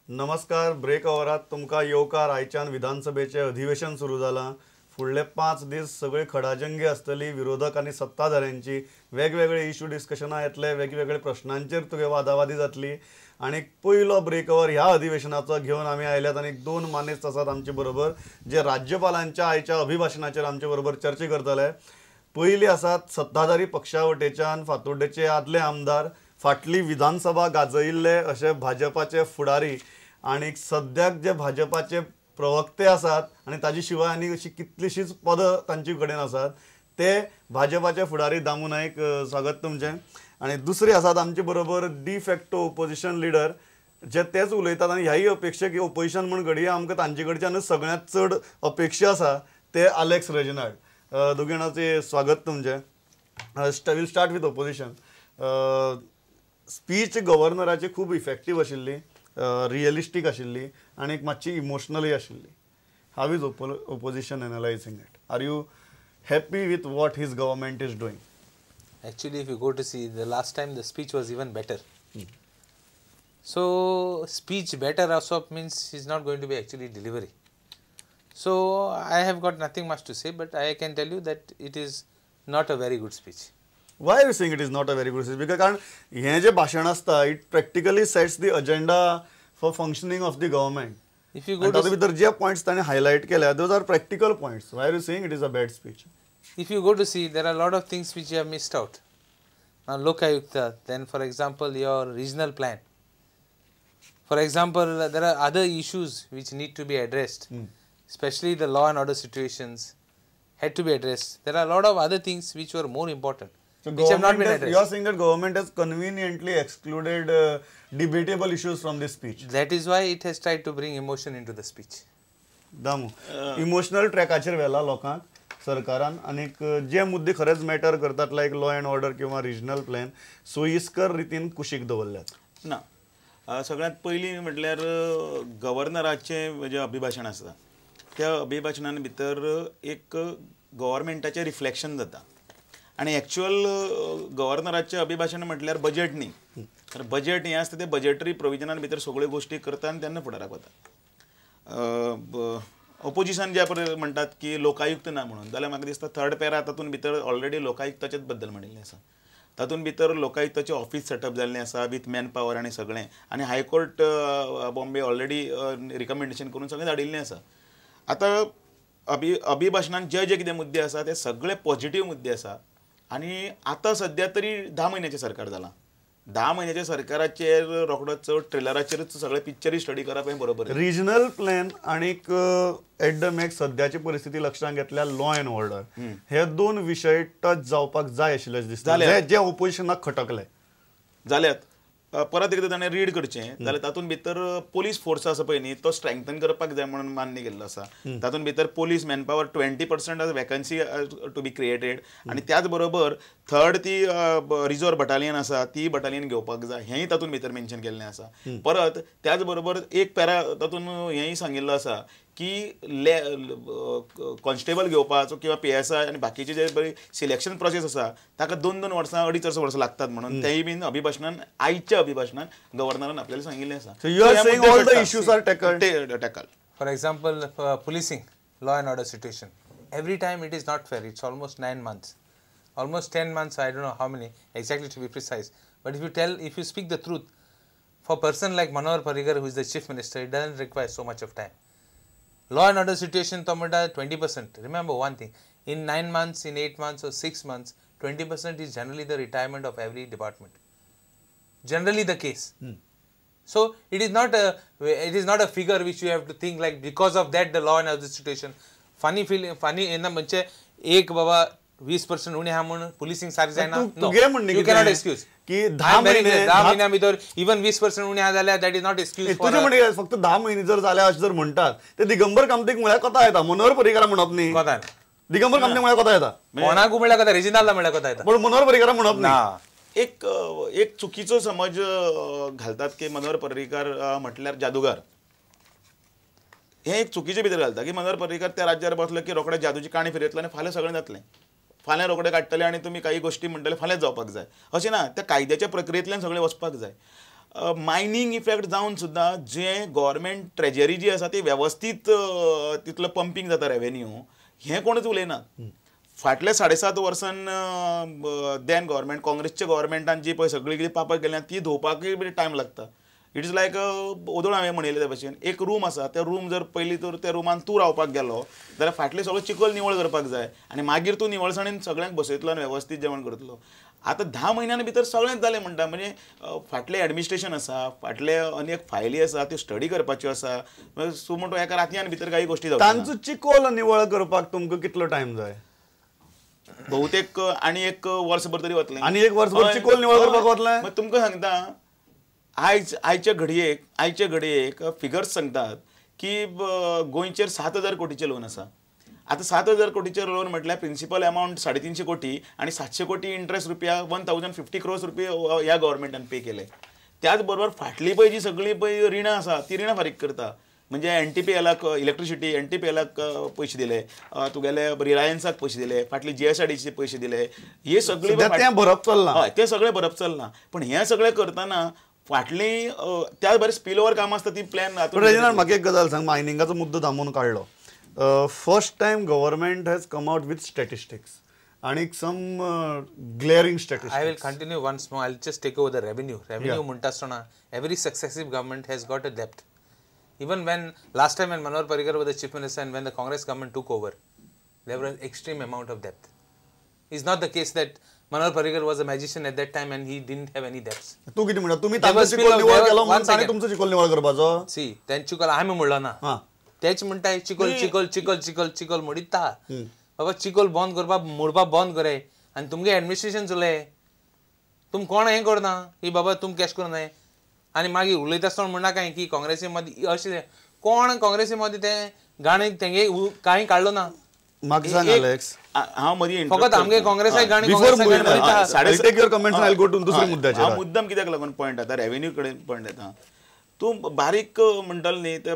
नमस्कार. ब्रेक आवरात तुमकां येवकार. आयच्यान विधानसभेचें अधिवेशन सुरू जालां. फुडले 5 दीस सगळे खडाजंगी आसतली विरोधक आनी सत्ताधाऱ्यांची. वेगवेगळे इशू डिस्कशनां येतले, वेगवेगळे प्रश्नांचेर तुगे वादावादी जातली. आनी पयलो ब्रेक our ह्या अधिवेशनाचो घेवन आमी आयल्यात आनी 2 मानेस्त आसात आमचे बरोबर जे राज्यपालांच्या आयच्या अभिभाशणाचेर आमचे बरोबर चर्चा करतले. पयली आसात सत्ताधारी पक्षा वटेच्यान फातोड्डेचे आदले आमदार, फाटली विधानसभा गाजयिल्ले अशे भाजपाचे फुडारी आनी सद्याक जे भाजपाचे प्रवक्ते आसात आनी ताजे शिवाय आनी अशी कितलीशीच पदां तांचे कडेन आसात ते भाजपाचे फुडारी दामू नायक, स्वागत तुमचें. आनी दुसरे आसात आमचे बरोबर डी फॅक्टो ओपोजिशन लिडर जे तेच उलयतात आनी ह्याय अपेक्षा की ओपोजिशन म्हूण घडये आमकां तांचे कडच्यानूच सगळ्यांत चड अपेक्षा आसा ते आलेक्स रेजिनाल्ड. दोगी जाणांचें स्वागत तुमचें. We'll start with opposition. Speech गव्हर्नराची खूब इफेक्टीव आशिल्ली, रियलिस्टीक आशिल्ली आनी एक मातशी इमोशनलय आशिल्ली. How is opposition analysing it? Are you happy with what his government is doing? Actually, if you go to see, the last time the speech was even better. So speech better also means is not going to be actually delivery. So I have got nothing much to say, but I can tell you that it is not a very good speech. Why are you saying it is not a very good speech? Because कारण हें जें भाशण आसता it practically sets the agenda for functioning of the government. If you go तातूंत भितर जे points ताणें highlight केल्या those are practical points. Why are you saying it is a bad speech? If you go to see, there are lot of things which you have missed out. Now Lokayukta, then for example your regional plan. For example, there are other issues which need to be addressed. Especially the law and order situations had to be addressed. There are a lot of other things which were more important. So which have not been addressed. You are saying that government has conveniently excluded debatable issues from this speech. That is why it has tried to bring emotion into the speech. Damu, emotional ट्रॅकाचेर व्हेला लोकांक सरकारान आनीक जे मुद्दे खरेंच matter करतात लायक law and order किंवा regional plan सोयीस्कर रितीन कुशीक दवरल्यात. ना, सगळ्यांत पयलीं म्हटल्यार गव्हर्नराचें जें अभिभाशण आसा त्या अभिभाशणान भितर एक गव्हर्मेंटाचें रिफ्लेक्शन जाता. आनी एक्चुअल गव्हर्नराचें अभिभाशण म्हटल्यार बजेट न्ही, तर बजेट हें आसता तें बजेटरी प्रोविजनान भितर सगळ्यो गोश्टी करता आनी तेन्ना फुडाराक वता. ओपोजिशन जे पळय म्हणटात की लोकायुक्त ना म्हणून, जाल्यार म्हाका दिसता थर्ड पॅरा तातूंत भितर ऑलरेडी लोकायुक्ताचेच बद्दल म्हणिल्लें आसा. तातूंत भितर लोकायुक्ताचें ऑफीस सेटअप जाल्लें आसा विथ मॅन पावर आनी सगळें, आनी हायकोर्ट बॉम्बे ऑलरेडी रिकमेंडेशन करून सगळें धाडिल्लें आसा. आतां अभिभाशणान जे जे कितें मुद्दे आसा ते सगळे पॉझिटीव मुद्दे आसा. आनी आतां सद्या तरी 10 म्हयन्याचें सरकार जालां. 10 म्हयन्याच्या सरकाराचेर रोखडो चड ट्रेलराचेरूच सगळे पिक्चरूय स्टडी करप हें बरोबर. रिजनल प्लॅन आनीक एट the max सद्याची परिस्थिती लक्षांत घेतल्यार लॉ अँड ऑर्डर हे 2 विशय टच जावपाक जाय आशिल्ले दिसता, जे ओपोजिशनाक खटकले जाल्यात. परत एकदां ताणें रीड करचें जाल्यार तातूंत भितर पोलीस फोर्स आसा पळय न्ही तो स्ट्रेंथन करपाक जाय म्हणून मान्य केल्लो आसा. तातूंत भितर police manpower 20% vacancy to be created, आनी त्याच बरोबर थर्ड ती रिजर्व बटालियन आसा ती बटालियन घेवपाक जाय हेंय तातूंत भितर मेन्शन केल्लें आसा. परत त्याच बरोबर एक पॅरा तातूंत हेंय सांगिल्लो आसा की कॉन्स्टेबल घेवपाचो किंवा PSI आनी बाकीचे जे बरी सिलेक्शन प्रोसेस आसा ताका 2-2 वर्सां 2.5 वर्सां लागतात म्हणून तेय बीन अभिभाशणान आयच्या अभिभाशणान गव्हर्नरान आपल्याला सांगिल्लें आसा. So you are saying all the issues are tackled. For example, policing, law and order situation. Every time it is not fair. It's almost 9 months, almost 10 months. I don't know how many exactly to be precise. But if you speak the truth, for a person like Manohar Parrikar, who is the chief minister, it doesn't require so much of time. Law and order situation, Tomato 20%. Remember one thing, in 9 months, in 8 months or 6 months, 20% is generally the retirement of every department. Generally the case. So it is not a figure which you have to think like because of that the law and order situation. Funny feeling, funny in the manche ek baba 20% उणे हा म्हणून policing सारकें जायना. You cannot excuse की 10 म्हयन्या भितर even 20% उणे हा जाल्यार that is not excuse. तुजें म्हणणें फक्त 10 म्हयने जर जाल्या अशें जर म्हणटात ते दिगंबर कामतीक म्हळ्यार कोता येता, मनोहर पर्रीकारा म्हणप न्ही. दिगंबर कामतीक म्हळ्यार कोता येता, कोणाकू म्हळ्यार कोता, रेजिनाल्डा म्हळ्यार कोता येता, पण मनोहर पर्रीकारा म्हणप ना. एक एक चुकीचो समज घालतात की मनोहर पर्रीकार म्हटल्यार जादूगार. हें एक चुकीचें भितर घालता की मनोहर पर्रीकार त्या राज्यार बसलो की रोखडे जादूची काणी फिरयतलो आनी फाल्यां सगळें जातलें, फाल्यां रोखडे काडटले आनी तुमी काही गोश्टी म्हणटले फाल्यांच जावपाक जाय, अशें ना. त्या कायद्याच्या प्रक्रियेंतल्यान सगळें वचपाक जाय. मायनींग इफेक्ट जावन सुद्दां जे गव्हर्मेंट ट्रेजरी जी आसा ती वेवस्थीत तितलो पंपींग जाता रेवेन्यू हें कोणूच उलयनात. फाटल्या 7.5 वर्सान then government काँग्रेसच्या गव्हर्मेंटान जी पळय सगळी कितें पापां केल्या ती धुवपाकूय बी टायम लागता. It is लायक ओदोळ हांवें म्हणिल्लें त्या भशेन एक रूम आसा, त्या रूम जर पयलीं तर त्या रुमान तूं रावपाक गेलो जाल्यार फाटलें सगळें चिखल निवळ करपाक जाय आनी मागीर तूं निवळसाणेन सगळ्यांक बसयतलो आनी वेवस्थीत जेवण करतलो. आतां 10 म्हयन्यां भितर सगळेंच जालें म्हणटा, म्हणजे फाटलें एडमिनिस्ट्रेशन आसा, फाटले अनेक फायली आसा त्यो स्टडी करपाच्यो आसा, सो म्हणटा एका रातयान भितर काही गोश्टी जावच्यो ना. तांचो चिखोल निवळ करपाक तुमकां कितलो टायम जाय? बहुतेक आनी एक वर्सभर तरी वतलें. आनी एक वर्सभर चिखोल निवळ करपाक वतलें? मागीर तुमकां सांगता आयज आयचे घडयेक फिगर्स सांगतात की गोंयचेर 7,000 कोटीचें लोन आसा. आतां 7,000 कोटीचें लोन म्हटल्यार प्रिंसिपल अमावंट 350 कोटी आनी 700 कोटी इंट्रस्ट रुपया 1050 क्रोर्स रुपया ह्या गव्हर्मेंटान पे केले. त्याच बरोबर फाटली पळय जी सगळी पळय रिणां आसा ती रिणां फारीक करता, म्हणजे एनटीपीएलाक इलेक्ट्रिसिटी, एनटीपीएलाक पयशे दिले, तुगेले रिलायन्साक पयशे दिले, फाटली जीएसआयडीसी पयशे दिले, हे सगळे तें भरप चल्लां. हय, तें सगळें भरप चल्लां. पण हें सगळें करतना फाटली त्या बरें स्पिल ओवर कामां आसता ती प्लॅन. रेजिनाल्ड, म्हाका एक गजाल सांग, मायनिंगाचो मुद्दो दामून काडलो. First time government has come out with statistics आनी some glaring statistics. I will continue once more. I will just take over the revenue. Revenue म्हणटा आसतना every successive government has got a debt. Even when last time when Manohar Parrikar was the chief minister and when the Congress government took over, there was extreme amount of debt. It's not the case that Manohar Parrikar was a magician at that time and he didn't have any debts. तू कितें म्हणटा? तुमी तांचो चिखोल निवळ केलो म्हणून ताणें तुमचो चिखोल निवळ करपाचो? सी, तेंचो चिखोल आमी म्हणलो ना, तेच म्हणटा चिखोल चिखोल चिखोल चिखोल चिखोल म्हणीत बाबा चिखोल बंद करपाक मोडपाक बंद करे आनी तुमगे एडमिनिस्ट्रेशन चलय, तुम कोण हें करना की बाबा तुम कॅश करनाय. आनी मागीर उलयता आसतना म्हणना काय की काँग्रेसी मदीं अशें कोण काँग्रेसी मदीं तें गाणें तेंगे कांय काडलो ना. म्हाका सांग अलेक्स, हांव मदीं फकत आमगे काँग्रेसाक गाणें हांव मुद्दम कित्याक लागून पॉयंट येता रेवेन्यू कडेन पॉयंट येता. तूं बारीक म्हणटलो न्ही ते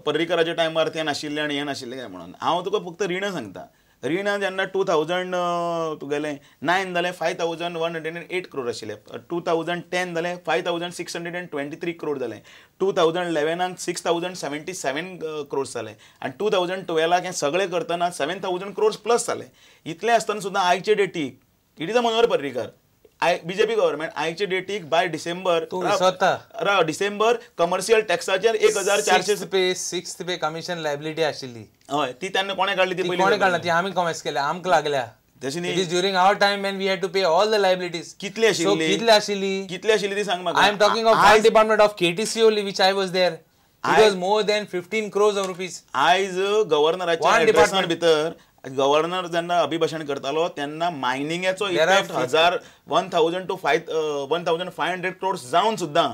पर्रीकराच्या टायमार तें नाशिल्लें आनी हें नाशिल्लें काय म्हणून. हांव तुका फक्त रिणां सांगता. रिणां जेन्ना 2000 तुगेलें 9 जालें 5,108 क्रोर आशिल्लें, 2010 जालें 5,623 क्रोर जालें, 2011 6,077 क्रोर्स जालें आनी 2012 हें सगळें करतना 7,000 क्रोर्स प्लस जालें. इतलें आसतना सुद्दां आयचे डेटीक it is a Manohar Parrikar I BJP government आयचे डेटीक बाय डिसेंबर डिसेंबर कमर्शियल टॅक्साचेर 1,400 सिक्स्थ पे कमिशन लायबिलिटी आशिल्ली. हय, ती तेन्ना कोणें काडली? ती कोणें काडला? ती आमी कॉमर्स केल्या, आमकां लागल्या. It is during our time when we had to pay all the liabilities. कितली आशिल्ली? कितली आशिल्ली? कितली आशिल्ली ती सांग म्हाका. I am talking of one department of KTC only which I was there. It was more than 15 crores of rupees. आयज गव्हर्नराच्या एड्रेसान भितर गव्हर्नर जेन्ना अभिभाशण करतालो तेन्ना मायनिंगाचो इफेक्ट 1,000 to 1,500 crores जावन सुद्दां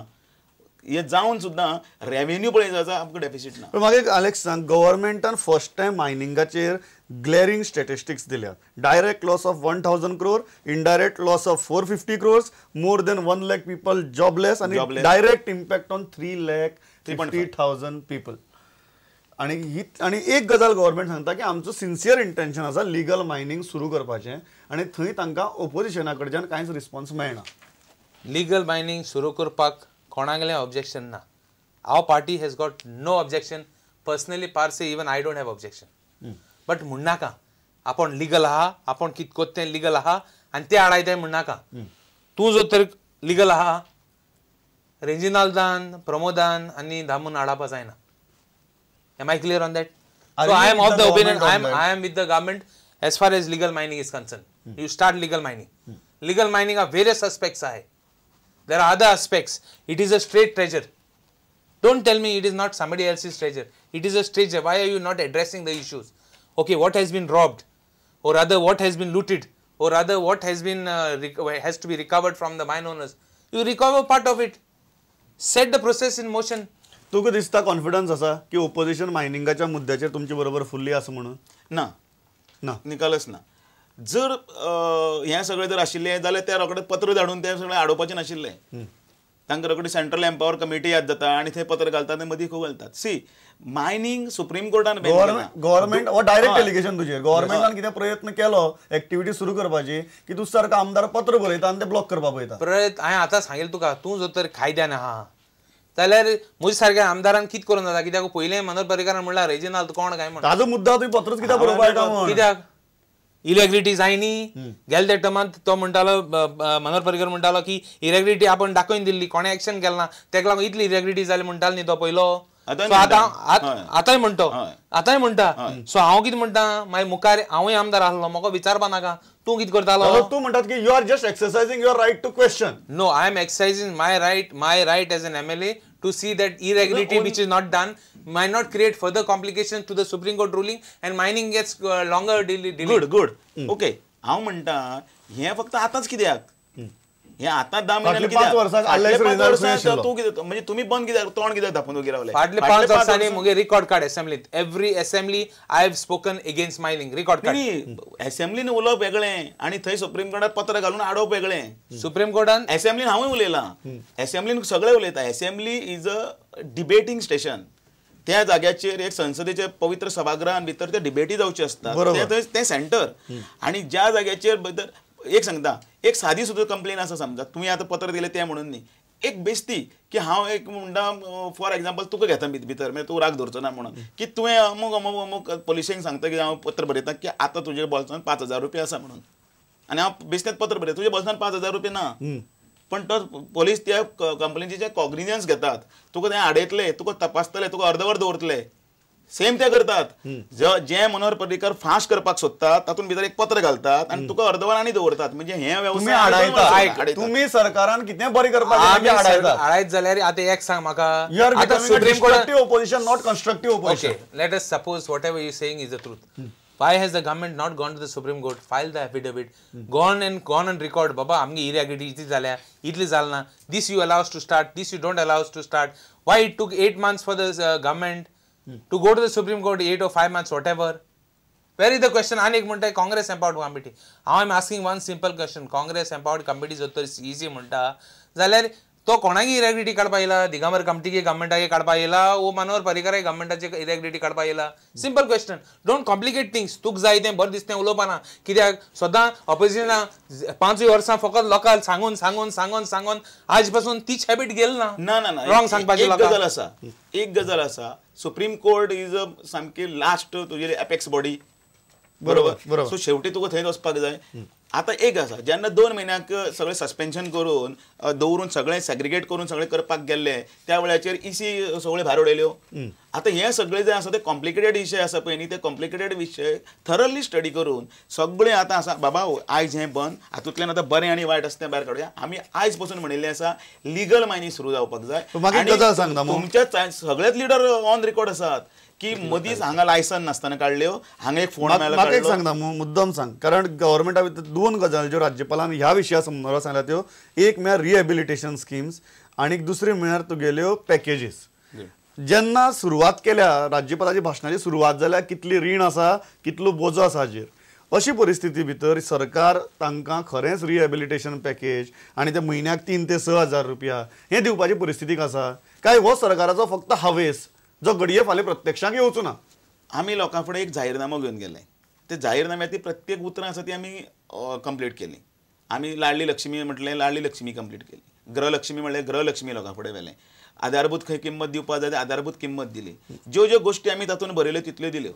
हे जावन सुद्दां रेवेन्यू पळय जाता आमकां डेफिसीट ना. पूण म्हाका एक अलेक्स सांग, गव्हर्मेंटान फर्स्ट टायम मायनिंगाचेर ग्लेरींग स्टॅटिस्टिक्स दिल्यात. Direct loss of 1,000 crore, indirect loss of 450 crores, more than 1 lakh people jobless आनी direct impact on 3,50,000 people. आनी ही आनी एक गजाल गव्हर्मेंट सांगता की आमचो सिन्सियर इंटेन्शन आसा लिगल मायनींग सुरू करपाचें आनी थंय तांकां ओपोजिशना कडच्यान कांयच रिस्पॉन्स मेळना. लिगल मायनींग सुरू करपाक कोणागेलें ऑब्जेक्शन ना. Our party has got no objection. Personally Parsi even I don't have objection. But म्हणनाका आपूण लिगल आहा, आपूण कितें कोत्ता तें लिगल आहा आनी ते आडायताय म्हणनाका. तूं जर तर लिगल आहा रेजिनाल्दान प्रमोदान आनी दामून आडावपा जायना. Am I clear on that? So I am of the opinion, I am with the government as far as legal mining is concerned. You start legal mining. Legal mining are various aspects आहे. There are other aspects. It is a state treasure. Don't tell me it is not somebody else's treasure. It is a treasure. Why are you not addressing the issues? Okay, what has been robbed, or rather what has been looted, or rather what has been has to be recovered from the mine owners. You recover part of it. Set the process in motion. तुका दिसता confidence आसा की opposition मायनिंगाच्या मुद्द्याचेर तुमचे बरोबर फुल्ली आसा म्हणून? ना ना, निकालच ना. जर हें सगळें जर आशिल्लें जाल्यार त्या रोखडें पत्र धाडून तें सगळें आडोवपाचें नाशिल्लें. तांकां रोखडी सेंट्रल एम्पावर कमिटी याद जाता आनी थंय पत्र घालतात आनी मदीं खूब घालतात. सी, मायनींग सुप्रीम कोर्टान ban केलां. गव्हर्मेंट हो डायरेक्ट एलिगेशन तुजेर. गव्हर्मेंटान कितें प्रयत्न केलो एक्टिविटी सुरू करपाची की तूं सारको आमदार पत्र बरयता आनी ते ब्लॉक करपाक पळयता. प्रयत्न हांवें आतां सांगेल तुका, तूं जर तर कायद्यान आहा जाल्यार म्हज्या सारक्या आमदारान कितें करूंक जाता? कित्याक पयलें मनोहर पर्रीकारान म्हणलां रेजिनाल्द कोण काय म्हण. ताजो मुद्दा तुवें पत्रच कित्याक बरोवपाक येता म्हण. कित्याक इरेग्युलरिटी जायनी गेले त्या टर्मांत तो म्हणटालो, मनोहर पर्रीकर म्हणटालो की इरेग्युलरिटी आपण दाखोवन दिल्ली, कोणें एक्शन केलें ना, तेका लागून इतली इरेग्युलरिटी जाली म्हणटालो न्ही तो पयलो. आतां आतांय म्हणतो, आतांय म्हणटा. सो हांव कितें म्हणटा, मागीर मुखार हांवूय आमदार आसलो, म्हाका विचारपा नाका तूं कितें करतालो. तूं म्हणटात की you are just exercising your right to question. No, I am exercising my right as an MLA to see that irregularity which is not done might not create further complications to the Supreme Court ruling and mining gets longer delay. Good, good, okay. हांव म्हणटा हें फक्त आतांच कित्याक, हें आतां 10 म्हयन्यांनी फाटल्या 5 वर्सां कित्याक, फाटल्या 5 वर्सां तूं कितें म्हणजे तुमी बंद कित्याक, तोंड कित्याक धापून वगी रावले? फाटले 5 वर्सांनी मुगे रिकॉर्ड काड असेंब्लीत, every assembly I have spoken against mining, record काड. असेंब्लीन उलोवप वेगळें आनी थंय सुप्रीम कोर्टात पत्र घालून आडोवप वेगळें. सुप्रीम कोर्टान असेंब्लीन हांवूय उलयलां, असेंब्लीन सगळे उलयता. Assembly is a debating station. त्या जाग्याचेर एक संसदेचे पवित्र सभागृहान भितर ते डिबेटी जावचे आसतात, ते सेंटर. आनी ज्या जाग्याचेर भितर एक सांगता, एक सादी सुद्दां कंप्लेन आसा, समजा तुमी आतां पत्र दिलें तें म्हणून न्ही, एक बेस्ती की हांव एक म्हणटा फॉर एग्जाम्पल तुका घेता भितर, म्हणजे तूं राग धरचो ना म्हणून, की तुवें अमूक अमूक अमूक पोलिशेंक सांगता की हांव पत्र बरयता की आतां तुजे बोल्सान 5,000 रुपया आसा म्हणून, आनी हांव बेस्तेच पत्र बरयता तुज्या बोल्सान 5,000 रुपया ना, पण तो पोलीस त्या कंप्लेनीचे कॉग्निजन्स घेतात, तुका ते आडयतले, तुका तपासतले, तुका अर्दवर दवरतले. सेम ते करतात जे मनोहर पर्रीकर फास्ट करपाक सोदतात तातूंत भितर एक पत्र घालतात आनी तुका अर्दवर आनी दवरतात. म्हणजे हे व्यवसाय तुमी सरकारान कितें बरें करपाक आडायत जाल्यार आतां एक सांग म्हाका, आतां supreme कोर्टान opposition not constructive opposition. Okay, let us suppose whatever you saying is the truth. Why has the government not gone to the Supreme Court, filed the affidavit, gone and gone on record, Baba, आमगे irregularity इतली जाल्या, इतली जाल ना, this you allow us to start, this you don't allow us to start. Why it took 8 months for the government to go to the Supreme Court, 8 or 5 months, whatever. Where is the question? आनी एक म्हणटा Congress empowered committee. I am asking one simple question. Congress empowered committee जर तर easy म्हणटा जाल्यार तो कोणाकी इरेग्युलरिटी काडपा येयला? दिगंबर कामतीगे गव्हर्मेंटाके काडपा येयला वो मनोहर पर्रीकाराक गव्हर्मेंटाचे इरेग्युलरिटी काडपा येयला? Simple question. Don't complicate things. तुका जाय तें बरें दिसतें उलोवपा ना, कित्याक सदां ऑपोजिशना 5 वर्सां फकत लोकांक सांगून सांगून सांगून सांगून आज पासून तीच हॅबिट गेल ना. ना ना ना, रॉंग सांगपाची एक गजाल आसा, एक गजाल आसा, सुप्रीम कोर्ट is a सामकी लास्ट तुजी एपेक्स बॉडी, बरोबर? सो शेवटी तुका थंय वचपाक जाय. आतां एक आसा, जेन्ना 2 म्हयन्याक सगळें सस्पेन्शन करून दवरून सगळें सेग्रिगेट करून सगळें करपाक गेल्ले त्या वेळाचेर इसी सगळे भायर उडयल्यो. आतां हें सगळें जें आसा तें कॉम्प्लिकेटेड विशय आसा पळय न्ही, ते कॉम्प्लिकेटेड विशय थरली स्टडी करून सगळें आतां आसा बाबा आयज हें बंद, हातूंतल्यान आतां बरें आनी वायट आसा तें भायर काडुया. आमी आयज पसून म्हणिल्लें आसा लिगल मायनिंग सुरू जावपाक जाय. तुमच्या सगळेच लिडर ऑन रिकॉर्ड आसात की मदींच हांगा लायसन नासतना काडल्यो, हांगा एक फोन मेळ्ळो. म्हाका एक सांगता मुद्दम सांग, कारण गव्हर्मेंटा भितर 2 गजाली ज्यो राज्यपालान ह्या विशया संदर्भात सांगल्या त्यो, एक म्हळ्यार रिहेबिलिटेशन स्किम्स आनी दुसरी म्हळ्यार तुगेल्यो पॅकेजीस. जेन्ना सुरवात केल्या राज्यपालाची भाशणाची सुरवात जाल्या कितली रीण आसा, कितलो बोजो आसा हाजेर, अशी परिस्थिती भितर सरकार तांकां खरेंच रिहेबिलिटेशन पॅकेज आनी ते म्हयन्याक 3 ते 6 हजार रुपया हें दिवपाची परिस्थितीक आसा काय हो सरकाराचो फक्त हावेस जो घडये फाल्यां प्रत्यक्षाक येवचो ना? आमी लोकां फुडें एक जाहीरनामो घेवन गेले, ते जाहीरनाम्यांतली प्रत्येक उतरां आसा ती आमी कंप्लीट केली. आमी लाडली लक्ष्मी म्हटलें, लाडली लक्ष्मी कंप्लीट केली. गृहलक्ष्मी म्हणलें, गृहलक्ष्मी लोकां फुडें व्हेलें. आधारभूत खंय किंमत दिवपाक जाय ते आधारभूत किंमत दिली. ज्यो ज्यो गोश्टी आमी तातूंत बरयल्यो तितल्यो दिल्यो.